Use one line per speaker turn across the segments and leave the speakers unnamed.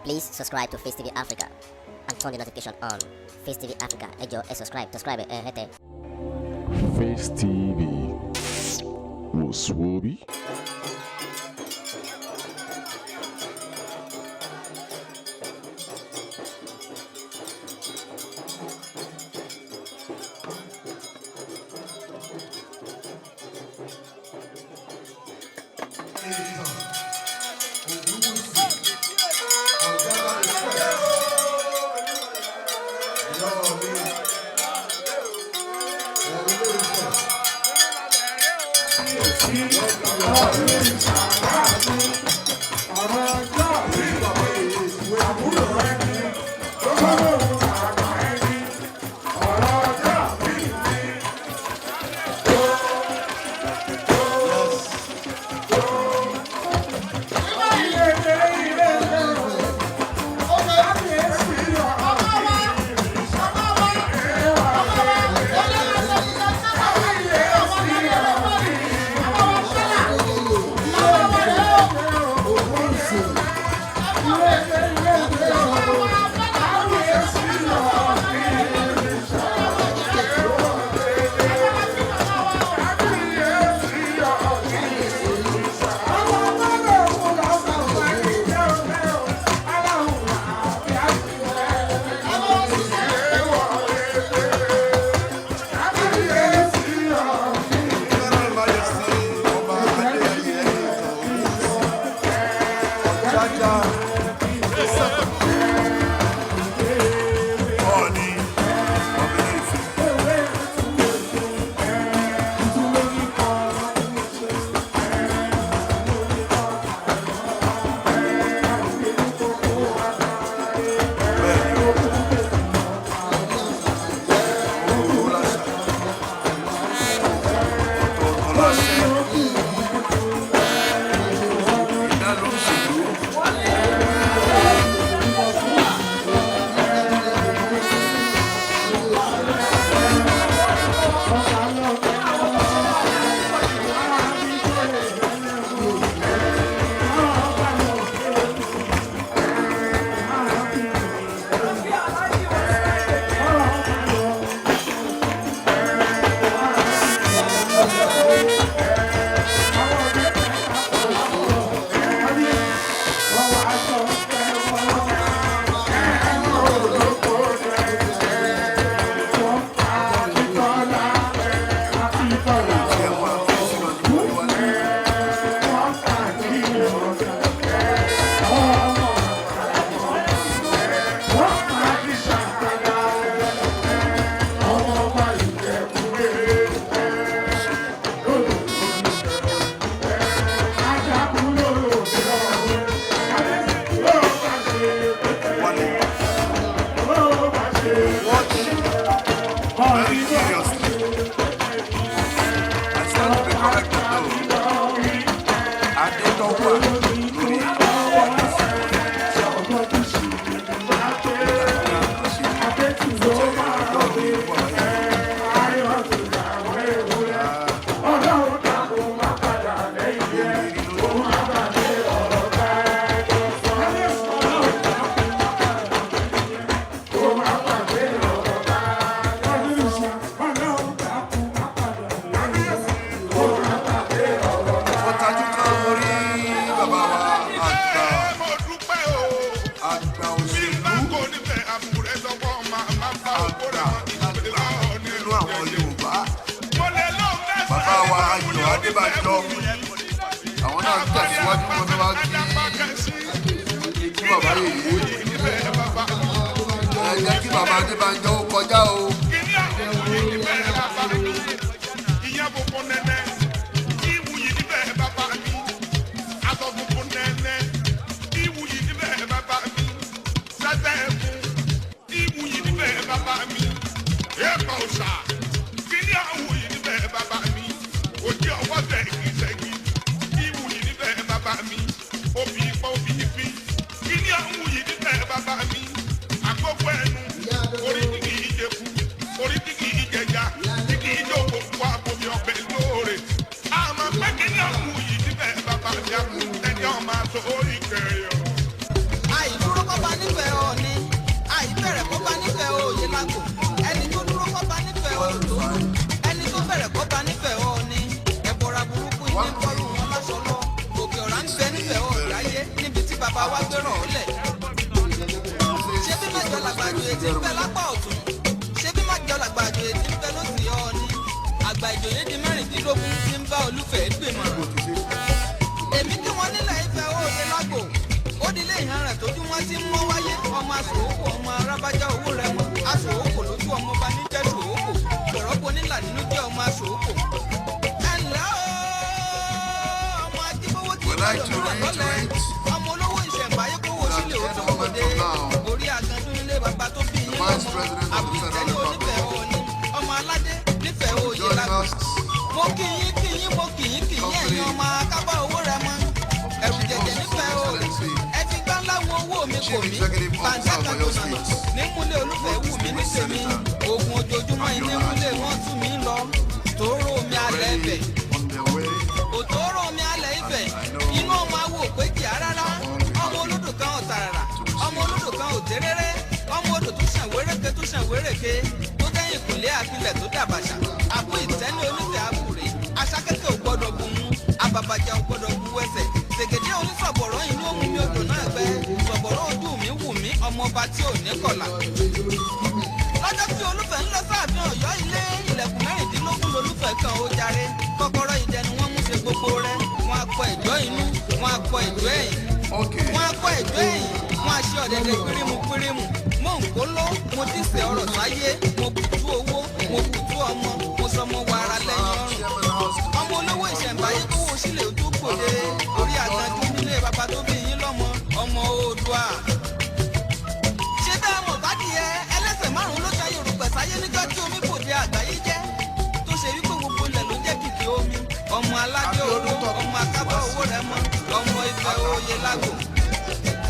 Please subscribe to Face TV Africa and turn the notification on. Face TV Africa, ẹ jọ̀ọ́ ẹ subscribe, hete.
Face TV was Swoby.
lẹ̀. Ṣé bí mẹ́jọ làgbàjọ ètí ń bẹ lápá ọ̀tún? Ṣé bí mẹ́jọ làgbàjọ ètí ń bẹ lósì ọ̀ọ́ni? Àgbà ìjòyè di mẹ́rìndínlógún tí ń bá Olúfẹ̀ gbìmọ̀ràn. Èmi tí wọ́n nílẹ̀ Ifẹ̀ Òde lágbo. Ó di ilé ìhàn rẹ̀ tójú wọn sí mọ́ wáyé. Ọmọ aṣòwò ọmọ arábájá owó rẹ̀ mọ́. Aṣòwò lójú ọmọ bá ní jẹ́ ṣòwò. Bọ̀rọ̀bọ̀ nílà nínú jẹ́ ọmọ aṣòwò. Ẹ̀lẹ́ o, ọmọ ajíbówó tí wọ́n lò múlẹ̀ lọ́lẹ̀. Ọmọ olówó ìṣẹ̀ǹbáyé kówó sílẹ̀ ó tó wòde. Orí àgàndún ilé bàbá tó bí yín lọ́mọ. Àbújẹ́ni onífẹ̀ẹ́ òní. Ọmọ aládé nífẹ̀ẹ́ òye lágbo. Mo kì í mo kì í ẹ̀yin ọmọ akábọ̀ owó rẹ̀ mọ́. Ẹ̀rù jẹ̀jẹ̀ nífẹ̀ẹ́ òní. Ẹ fi gbáńlá wo owó mi kò mí. Bàǹtà kan tó nànà. Nímúlẹ̀ Olúfẹ̀ wù mí ní tèmi. Oògùn ojoojúmọ́ ìnímúlẹ̀ wọ́n tún mí lọ. Tòóró mi alẹ́ ibẹ̀. Òtòóró mi alẹ́ ibẹ̀. Inú ọmọ awo pé kìá rárá. Ọmọ olódò kan ọ̀tàràrà. Ọmọ olódò kan òtéréré. Ọmọ odò tó ṣàn wéréke. Tó dẹ́yìn ìkùnlé àfilẹ̀ tó dàbàṣà. Àpò ìtẹ́ni Olúfẹ̀ àbúrè. Aṣákẹ́kẹ́ ò gbọ́dọ̀ bu mú. Abàbàjà ò gbọ́dọ̀ bu ẹsẹ̀. Ṣègèdè onísọ̀bọ̀rọ̀ inú òun mi odò náà gbẹ. Sọ̀bọ̀rọ̀ ojú mi wù mí ọmọọba tí ò ní kọ̀là. Lọ́jọ́ tí Olúfẹ̀ ń lọ sáàfin Ọ̀yọ́ ilé ilẹ̀kùn mẹ́rìndínlógún lolúfẹ̀ kan ó jàre. Kọ́kọ́rọ́ idẹ ni wọ́n mú ṣe gbogbo rẹ̀. Wọ́n á kọ ẹ̀jọ́ inú, wọ́n á kọ ẹ̀jọ́ ẹ̀yìn. Wọ́n á kọ ẹ̀jọ́ ẹ̀yìn, wọ́n á ṣe ọ̀dẹ̀dẹ̀ pírímù. Mo ń kó ló, mo ti ṣe ọ̀rọ̀ sáyé. Mo bùtú owó, mo bùtú ọmọ, mo sọmọ wàrà lẹ́yìn ọrùn. Ọmọ olówó ìṣẹ̀ǹbáyé kówó sílẹ̀ ojú gbòde. Orí àgbàdo nílé bàbá tó bí yín lọ́mọ, ọmọ Oòduà. Ṣé bẹ́ẹ̀ mọ̀ bá dìé ẹlẹ́sẹ̀ márùn-ún ló ṣe Yorùbá sáyé níjọ́ tí omi bòde àgbáyé jẹ́. Tó ṣe wípé gbogbo ilẹ̀ ló jẹ́ kìkì omi. Ọmọ aládé owó, ọmọ akábọ̀ owó rẹ̀ mọ́, ọmọ Ifẹ̀ Òye lágbo.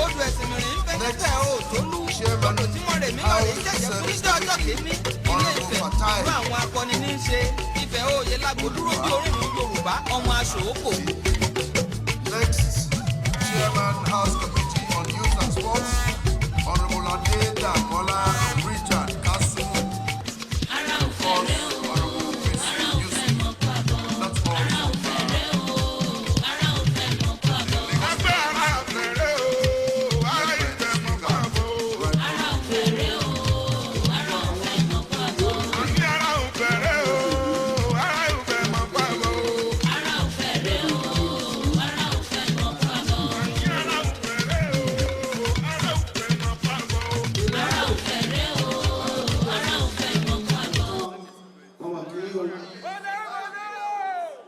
Odò ẹ̀sìn mìíràn ń fẹ́ nífẹ̀ Òtólú. Odò tí mo rè mí lọ rè jẹ́jẹ́ fún níjọ́ ọjọ́ kìíní. Ilé Ifẹ̀ irú àwọn akọni ní í ṣe. Ifẹ̀ Òye lágbo dúró bí orírun Yorùbá, ọmọ aṣòwò.
Next, Chairman House Committee on Youth and Sports, Honorable Adeda Bola Richard Kasumu. Of course, Honorable Prince Yusuf. That's all.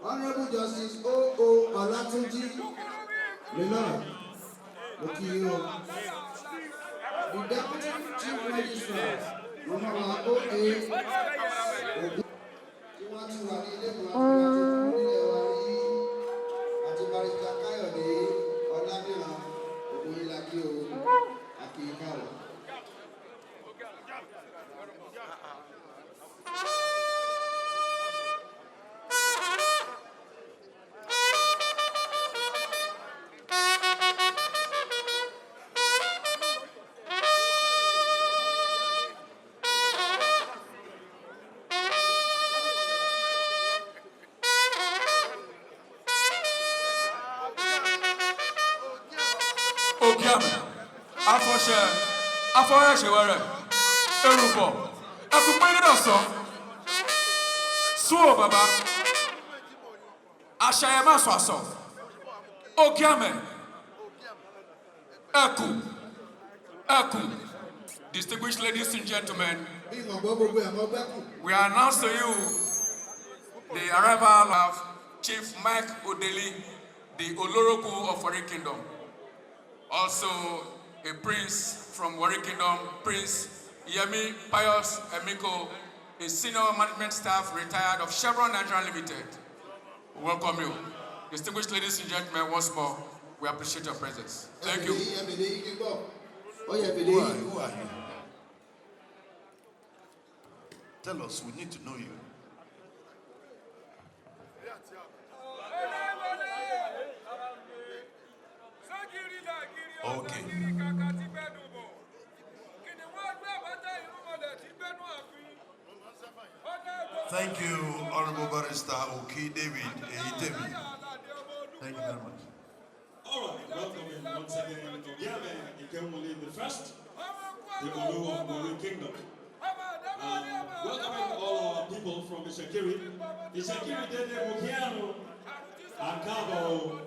Honorable Justice O.O. Olatunji Milord, Okiyo, the Deputy Chief Registrar, Honorable O.A. Ogun, tí wọ́n ti wà ní ilé ìwọ̀n nílẹ̀ wa rí, àti Barrister Káyọ̀dé Ọlámíran Ògúnlákí o, Akínkàwọ̀.
Afọyẹsẹwẹrẹ erùpọ̀ ẹkùnpẹ nínú ọsàn sùọ bàbá aṣayẹmọ àṣọ okiamẹ ẹkù. Distinguished ladies and gentlemen, we announce to you the arrival of Chief Mike Odeli, the Oloroku of Warri Kingdom. Also, a prince from Warri Kingdom, Prince Yemi Pius Emiko, a senior management staff retired of Chevron Nigeria Limited. Welcome you. Distinguished ladies and gentlemen, once more, we appreciate your presence. Thank you.
Who are you? Tell us, we need to know you. Okay. Thank you, Honorable Barrister Oki David Eyitemi. Thank you very much.
All right, welcome in once again. first, the Olu of Mori Kingdom. Welcoming all our people from Ishakiri. Ishakiri Dede Mukiano, Akabo.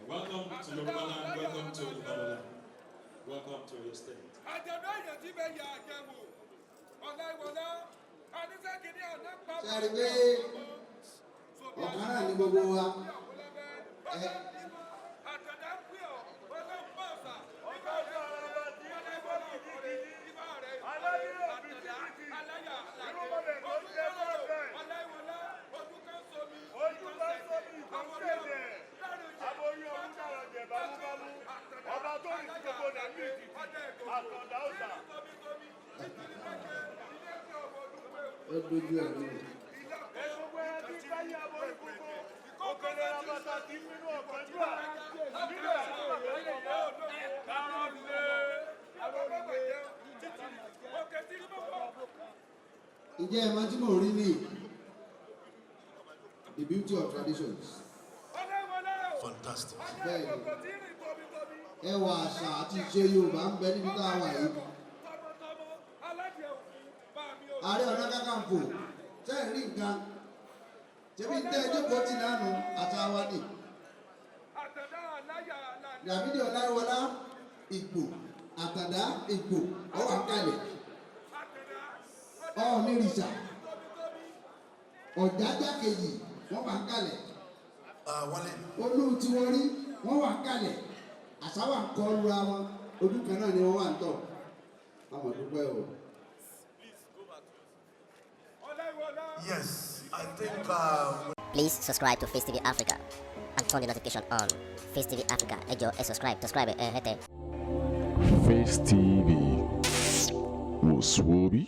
Welcome to Yorubaland, welcome to Ibadan. Welcome to your state.
Ṣé pé ọ̀kan náà ní gbogbo wa? Ǹjẹ́ ẹ máa tí mò ń rí ní the beauty of traditions?
Fantastic.
Bẹ́ẹ̀ni, ẹwà àṣà àti ìṣe Yorùbá ń bẹ níbi tá a wà yìí. Ààrẹ Ọ̀nà Kakanfò tẹ́ ẹ̀ rí nǹkan ṣebí tẹ́ ẹ jókòó tì lánàá àtàwọn ni. Dàbídì Ọláyíwọlá Ìgbò Àtàndá Ìgbò ọwọ́ àkàlẹ̀. Ọ̀nìrìṣà Ọ̀jájá kejì wọ́n wà ń kalẹ̀. Olú tí wọ́n rí wọ́n wà ń kalẹ̀. Àṣà wà ń kọ́ lura wọn ojú kan náà ni wọ́n wà ń tọ̀. Àwọn dúpẹ́ o.
Yes, I think.
Please subscribe to Face TV Africa and turn the notification on. Face TV Africa, ẹ jọ̀ọ́ ẹ subscribe hete.
Face TV was Swoby.